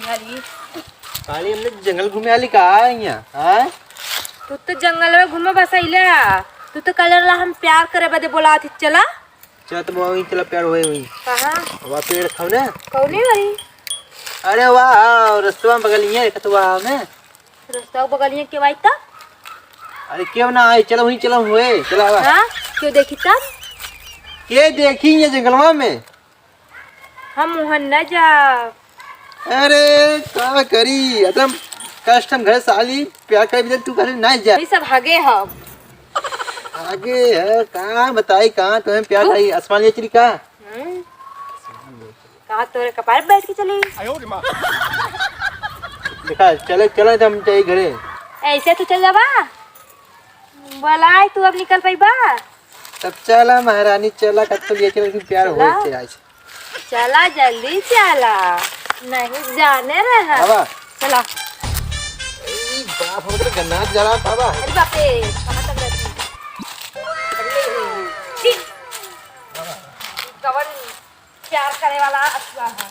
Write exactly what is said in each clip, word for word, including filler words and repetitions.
हरी। काली हमने जंगल घूमे आली का है यहाँ, हाँ? तू तो जंगल में घूमे बस अइले हा। तू तो कल ला हम प्यार करे बदे बोला थी, चला। चला तो वहीं चला, प्यार होए वहीं। कहाँ? वहाँ पेड़ खाओ ना। कौनी वही? अरे वाह, रस्तवा बगलिया एक तो वहाँ में। रस्तवा बगलिया के भाई ता? अरे क्यों ना आए, चलो वहीं चलो हुए, चला आवा। हाँ? क्यों देखी तब? के देखी ये जंगलवा में? हम वहाँ न जा। अरे का करी, एकदम कष्ट हम घर साली प्यार कर भी तू कहले ना जा। ये सब हगे हम। आगे है का बताई, कहाँ तुम्हें प्यार करी, आसमान ये चिरी का? हम्म। कहाँ तोरे कपार पे बैठ के चली? देखा, चले, चले तो हम जाई घरे। ऐसे तू चल जाबा? बोलाए तू अब निकल पाइबा? तब चला महारानी, चला, कत्तो लिए चले, लेकिन प्यार चला। होए के आज। चला, जल्दी चला, नहीं जाने रहा। आवा। चला। ई बाप, हम तो गन्ना जला बाबा। अरे बाप रे, कहाँ तक रहती? अरे, छी। कवन प्यार करे वाला अथुआ है।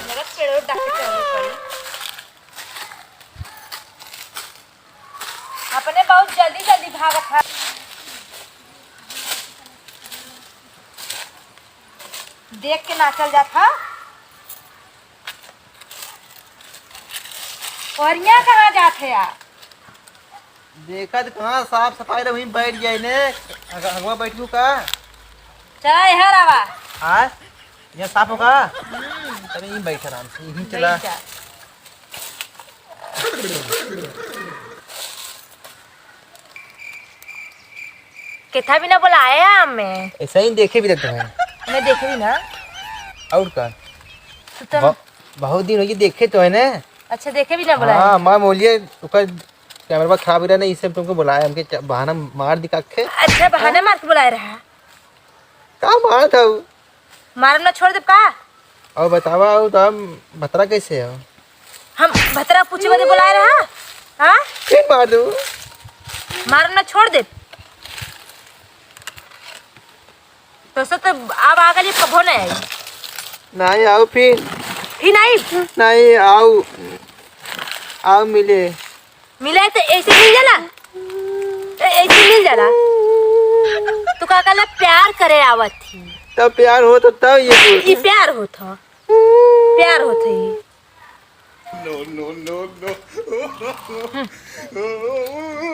मेरा पेड़ो डाके चलने पड़ी। अपने बहुत जल्दी जल्दी भागत है। देख के नाचल जात है। और यहाँ कहाँ जात है यार? देखत कहाँ साफ सफाई रहे, वहीं बैठ जाए ने। अग-, अगवा बैठू का? चला, यहाँ रवा। हाँ? यहाँ साफ होगा? हम्म। तब यहीं बैठ आराम से, यहीं चला। बैठ जा। केथा भी ना बोलाए हमें। ऐसा ही देखे भी देते हैं। मैं देखे भी ना। और का? तू तो ब-, बहुत दिन हो गए देखे तो है ना। अच्छा, देखे भी ना बोलाए। हाँ, मैं बोलिए, ओकर कैमरा खराब रहा ना, इससे तुमको बुलाया, हमके च-, बहाना मार दिखा के। अच्छा, बहाना हाँ? मार के बुलाए रहा। का मार था वो? मारम ना छोड़ देब का? और बतावा, और तो हम भतरा कैसे हो? हम भतरा पूछे बदे बुलाए रहा? हाँ? फिर मार दू। मारम ना छोड़ देब। तो से तो अब आगे लिए कभो नहीं आई। नहीं आओ फिर। फिर नहीं? नहीं आओ, आओ मिले। मिले तो ऐसे मिल जाला? ए, ऐसे मिल जाला? तू का कहला प्यार करे आवत थी? तब प्यार हो तो तब ये बोल। ई प्यार होत ह। प्यार होत है। No, no, no, no।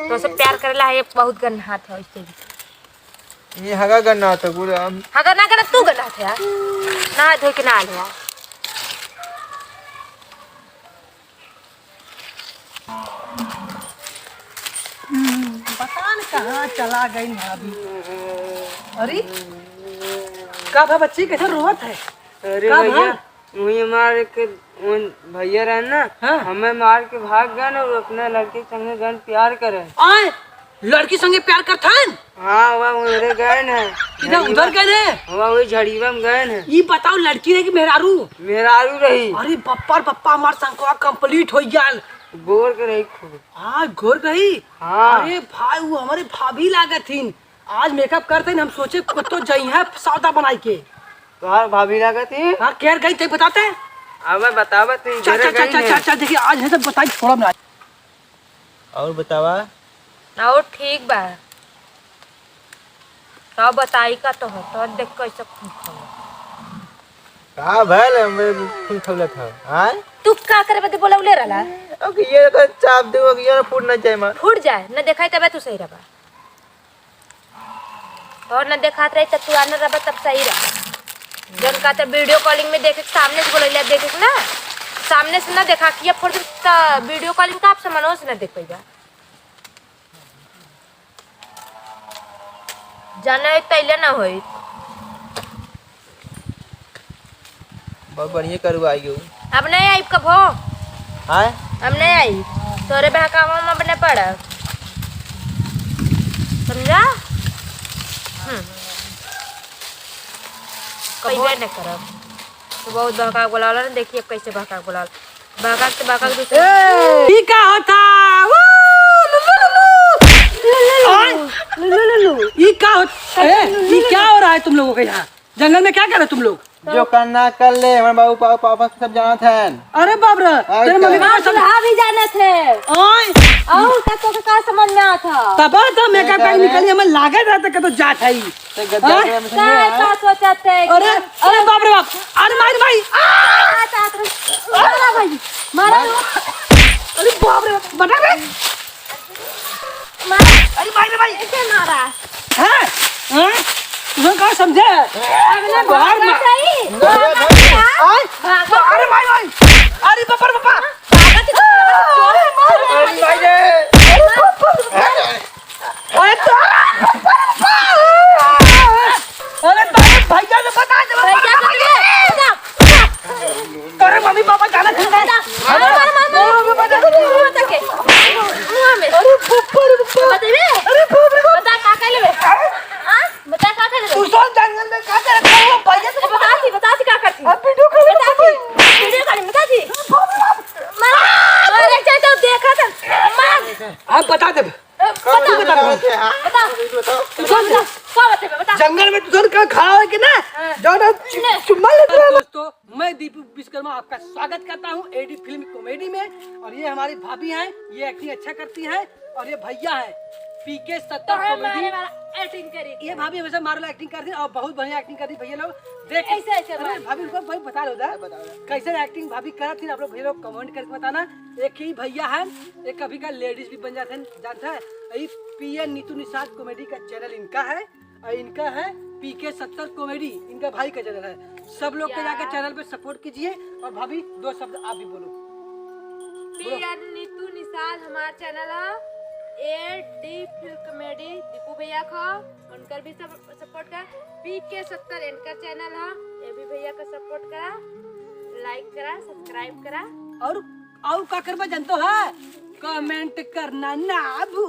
तो से प्यार करेला है, ये बहुत गन्हात है इससे भी। ये हगा गन्हात है पूरा। हगा ना गन्हात, तू गन्हात है यार। नहा धो के नहा ले यार। हम्म, पता न कहाँ चला गई भाभी। अरे, का भा बच्ची, कैसे रोवत है? अरे का भा? भैया, वही हमारे के उन भैया रहे ना, हाँ। हमें मार के भाग गए और अपने लड़के संगे गए प्यार करे। आए, लड़की संगे प्यार करथन? हाँ, वह उधरे गए न। किधर उधर गए न? वह वही झड़ीवा में गए न। ई बताओ, लड़की रही कि मेहरारू? मेहरारू रही। अरे बप्पा रे बप्पा, हमार शंकवा complete हो गया। गोर के रही खूब। हाँ, गोर गई। हाँ। अरे भाई, वो हमारे भाभी लागत थी। आज makeup करते न, हम सोचे कुत्तो जई है सौदा बनाई के। तोहार भाभी लागत ही? हाँ, केर गई थे बताते? अब बतावा तू चल, इधर चल, चल, गई चल, है। चल, चल, देखिए, आज है तो बताई, छोड़ा ना। और बतावा? और ठीक बा। का बताई का तो हो, तो देख कैसे खून खौला। का भल हमें खून खौलत हो, आय? तू का करे बदे बोलौले रहला? अब ये का चाप दे, अब ये फूट ना जाए मार। फूट जाए, न देखाई तबे तू सही रहबा। और न देखात रही तब तू आने रहबा तब सही रहा। जौन का तो video calling में देखे के सामने से बोलैले देखे के ना, सामने से ना देखा के फोड़ दे तो video calling का आपसे मनोज ना देख पैबा। जाना है तैले ना होई। बहुत बढ़िया करू आई गयो। अब नहीं आई कभो। हाय? अब नहीं आई। तोरे बहकावा में अब नहीं पड़ा। समझा? हम्म। कबो नहीं करब। तो बहुत बहका बोलावला ना, देखिए अब कैसे बहका बोलावला। बहका के बहका के दूसरे ए! ई का होता? ऊ, लुलु, लुलु। लुलु, लुलु। आय? लुलु, लुलु। ई का होता? ए, ई क्या हो रहा है तुम लोगों के यहाँ? जंगल में क्या कर रहे तुम लोग? जो करना कर ले, हमारे बाबू पा-, पापा सब जानत हैं। अरे बाप रे, और तेरे क्या? मम्मी पापा सब दुल्हा भी जानत है। ओए। और का तो का समझ में आता? तब तो मेकअप अरे। निकली, हमें लागत रहता कि तो जात है। तो गद्दा हाँ? के हमें समझ में का, आया? का सोचत है कि अरे, अरे बाप रे बाप, अरे मार भाई। आ! का चाहत रहे? मारा भाई, मारा। अरे बाप रे बाप, बता बे। मार। अरे मार रे भाई। ऐसे मारा। हैं? हैं? तुम का समझे? अगला बाहर बाहर मार। जाई। भागा, भागा। आय? भागा। अरे मार भाई। अरे बाप रे बाप। भागा, तू। अरे मार रे। अरे मार रे। अरे तो, अरे तो भैया से बता दे, भैया से बता दे। अरे मम्मी पापा जाना चाहते हैं। बता। अरे मार, मार, मार। मम्मी पापा जाना चाहते हैं। मुंह में। अरे पप्पा रे पप्पा। बता बे। अरे बाप रे बाप। बता का कर लेबे? हाँ? बता का कर लेबे? तू सोच जंगल में का कर रखा हुआ भैया से बता दी, बता दी का करती। अब वीडियो कॉल बता दी। वीडियो कॉल बता दी। मार, मार, एक जाए तो देखा था। मार। आप बता दे। ए, बता। तू बता। बता। बता, बता, का बात है, बता। जंगल में तू का खड़ा है कि ना? हाँ। जाओ ना, चु-, ले। चुम्मा ले ले। दोस्तों, मैं दीपू विश्वकर्मा आपका स्वागत करता हूँ एडी फिल्म कॉमेडी में। और ये हमारी भाभी हैं, ये एक्टिंग अच्छा करती हैं। और ये भैया हैं, पीके सत्तर तो है कॉमेडी। मारे वाला एक्टिंग करी। ये भाभी हमेशा मारे वाला एक्टिंग करती हैं और बहुत बढ़िया एक्टिंग करती हैं भैया लोग। देख, ऐसे, ऐसे अरे मार। भाभी को भाई बता लो दा। बता दो। कैसे एक्टिंग भाभी करत थी आप लोग भैया लोग कमेंट करके बताना। एक ही भैया हैं, एक अभी का लेडीज भी बन जाते हैं, जानता है? ये पीएन नीतू निषाद कॉमेडी का चैनल इनका है और इनका है पीके सत्तर कॉमेडी, इनका भाई का चैनल है। सब लोग के जाके यार। चैनल पे सपोर्ट कीजिए। और भाभी दो शब्द आप भी बोलो। बोलो। पीएन नीतू निषाद हमार चैनल है, एडी फिल्म कॉमेडी दीपू भैया का, उनकर भी सब सपोर्ट कर। पीके सत्तर इनकर चैनल है, ये भी भैया का सपोर्ट करा, लाइक करा, सब्सक्राइब करा। और, और का करबा जानतो है? कमेंट करना ना भू-